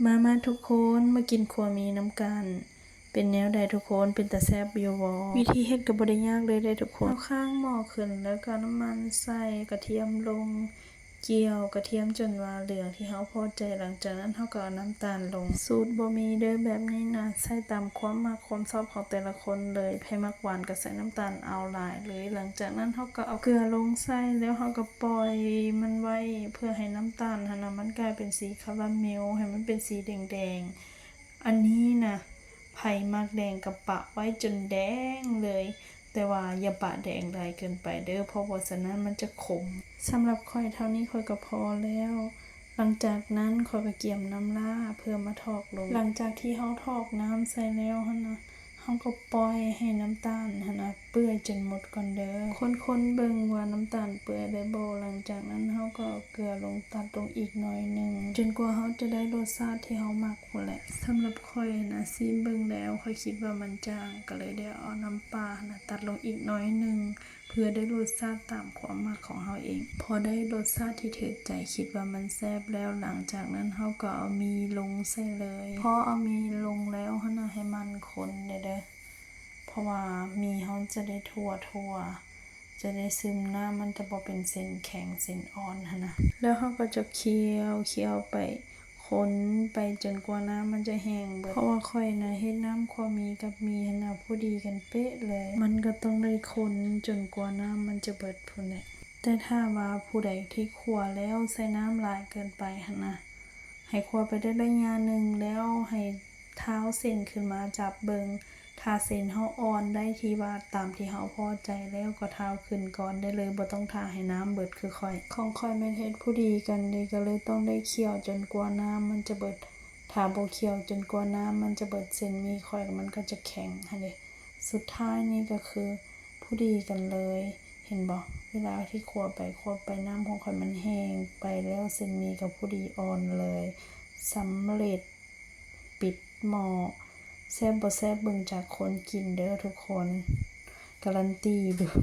ມາໆ ທຸກຄົນ ມາກິນຂົ້ວໝີ່ນຳກັນ. ເປັນແນວໃດທຸກຄົນ ເປັນຕາແຊບຢູ່ບໍ່? ວິທີເຮັດກໍບໍ່ໄດ້ຍາກເລີຍເດ້ທຸກຄົນ. ເອົາຄ້າງໝໍ້ຂຶ້ນ ແລ້ວກໍນ້ຳມັນໃສ່ ກະທຽມລົງ ກ່ຽວກະທຽມຈົນວ່າເຫຼືອງທີ່ເຮົາພໍໃຈ. ຫຼັງຈາກນັ້ນເຮົາກໍເອົານ້ຳຕານລົງ. ສູດບໍ່ມີເດີ້ແບບນີ້ນະ ໃສ່ຕາມຄວາມມັກຄວາມຊອບຂອງແຕ່ລະຄົນເລີຍ. ໃຜມັກຫວານກໍໃສ່ນ້ຳຕານເອົາຫຼາຍເລີຍ. ຫຼັງຈາກນັ້ນເຮົາກໍເອົາເກືອລົງໃສ່ ແລ້ວເຮົາກໍປ່ອຍມັນໄວ້ ເພື່ອໃຫ້ນ້ຳຕານຫັ້ນນະ ມັນກາຍເປັນສີຄາຣາເມວ ໃຫ້ມັນເປັນສີແດງໆ. ອັນນີ້ນະ ໃຜມັກແດງກໍປະໄວ້ຈົນແດງເລີຍ, ແຕ່ວ່າຢ່າປະແດງຫຼາຍເກີນໄປເດີ້ ເພາະບໍ່ສະນັ້ນມັນຈະຂົມ. ສຳລັບຂ້ອຍເທົ່ານີ້ຂ້ອຍກໍພໍແລ້ວ. ຫຼັງຈາກນັ້ນຂ້ອຍກໍກຽມນ້ຳຫຼ້າເພື່ອມາຖອກລົງ. ຫຼັງຈາກທີ່ເຮົາຖອກນ້ຳໃສ່ແລ້ວຫັ້ນນະ ເຮົາກໍປ່ອຍໃຫ້ນ້ຳຕານຫັ້ນນະ ເປື່ອຍຈົນໝົດກ່ອນເດີ້. ຄົນໆເບິ່ງວ່ານ້ຳຕານເປື່ອຍແລ້ວບໍ່. ຫຼັງຈາກນັ້ນເຮົາກໍເອົາເກືອລົງ ຕັດລົງອີກໜ້ອຍໜຶ່ງ ຈົນກວ່າເຮົາຈະໄດ້ລົດຊາດທີ່ເຮົາມັກພຸ້ນແຫຼະ. ສຳລັບຂ້ອຍນະ ຊີມເບິ່ງແລ້ວ ຂ້ອຍຄິດວ່າມັນຈາງ ກໍເລີຍໄດ້ເອົານ້ຳປານະ ຕັດລົງອີກໜ້ອຍໜຶ່ງ ເພື່ອໄດ້ລົດຊາດຕາມຄວາມມັກຂອງເຮົາເອງ. ພໍໄດ້ລົດຊາດທີ່ຖືກໃຈ ຄິດວ່າມັນແຊບແລ້ວ ຫຼັງຈາກນັ້ນເຮົາກໍເອົາໝີ່ລົງໃສ່ເລີຍ. ພໍເອົາໝີ່ລົງແລ້ວຫັ້ນນະ ໃຫ້ໝັ່ນຄົນແດ່ເດີ້ ເພາະວ່າໝີ່ເຮົາຈະໄດ້ທົ່ວໆ ຈະໄດ້ຊຶມນ້ຳ ມັນຈະບໍ່ເປັນເສັ້ນແຂງເສັ້ນອ່ອນຫັ້ນນະ. ແລ້ວເຮົາກໍຈະຂ້ຽວ ຂ້ຽວໄປ ຄົນໄປຈົນກວ່ານ້ຳມັນຈະແຫ້ງເບິດ. ເພາະວ່າຂ້ອຍນະເຮັດນ້ຳຂົ້ວໝີ່ກັບໝີ່ຫັ້ນນະ ພໍດີກັນເປະເລີຍ. ມັນກໍຕ້ອງໄດ້ຄົນຈົນກວ່ານ້ຳມັນຈະເບິດພຸ້ນແຫຼະ. ແຕ່ຖ້າວ່າຜູ້ໃດທີ່ຂົ້ວແລ້ວໃສ່ນ້ຳຫຼາຍເກີນໄປຫັ້ນນະ ໃຫ້ຂົ້ວໄປໄດ້ໄລຍະໜຶ່ງແລ້ວ ໃຫ້ທ້າວເສັ້ນຂຶ້ນມາຈັບເບິ່ງ. ຖ້າເສັ້ນເຮົາອ່ອນໄດ້ທີ່ວ່າຕາມທີ່ເຮົາພໍໃຈແລ້ວ ກໍທ້າວຂຶ້ນກ່ອນໄດ້ເລີຍ ບໍ່ຕ້ອງຖ້າໃຫ້ນ້ຳເບິດຄືຂ້ອຍ. ຂອງຂ້ອຍແມ່ນເຮັດພໍດີກັນເດ້ ກໍເລີຍຕ້ອງໄດ້ຂ້ຽວຈົນກວ່ານ້ຳມັນຈະເບິດ. ຖ້າບໍ່ຂ້ຽວຈົນກວ່ານ້ຳມັນຈະເບິດ ເສັ້ນໝີ່ຂ້ອຍມັນກໍຈະແຂງຫັ້ນເດ້. ສຸດທ້າຍນີ້ກໍຄືພໍດີກັນເລີຍ ເຫັນບໍ່? ເວລາທີ່ຂົ້ວໄປຂົ້ວໄປ ນ້ຳຂອງຂ້ອຍມັນແຫ້ງໄປແລ້ວ ເສັ້ນໝີ່ກໍພໍດີອ່ອນເລີຍ. ສຳເລັດ ປິດໝໍ້. ແຊບບໍ່ແຊບເບິ່ງຈາກຄົນກິນເດີ້ທຸກຄົນ ກາຣັນຕີເບິ່ງ.